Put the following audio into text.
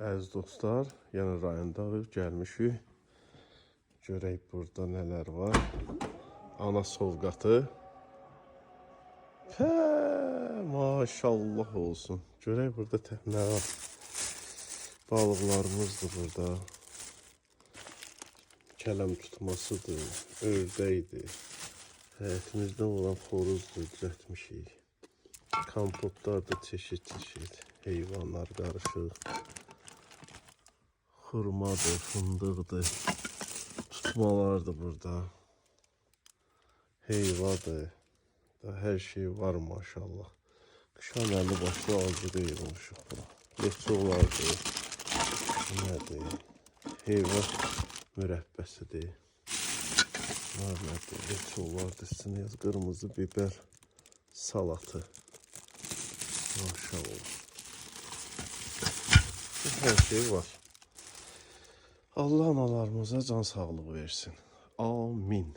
Əziz dostlar, yenə rayondayıq, gəlmişik. Görək burada nələr var. Ana sovqatı. Pə, maşallah olsun. Görək burada nə var. Balıqlarımızdır burada. Kələm tutmasıdır, ördəkdir. Həyətimizdə olan xoruzdur, düzəltmişik. Kompotlar da çeşid-çeşid, heyvanlar qarışıq. Xurmadır, fındıqdır, tutmalardır burada. Heyvadır. Da hər şey var maşallah. Qışa əli başlı acı yığmışıq bura. Leçoqlardır. Nədir? Heyva mürəbbəsidir. Bunlar nədir? Leçoqlardır. Üstünə yaz qırmızı biber salatı. Maşallah. Hər şey var. Allah analarımıza can sağlığı versin. Amin.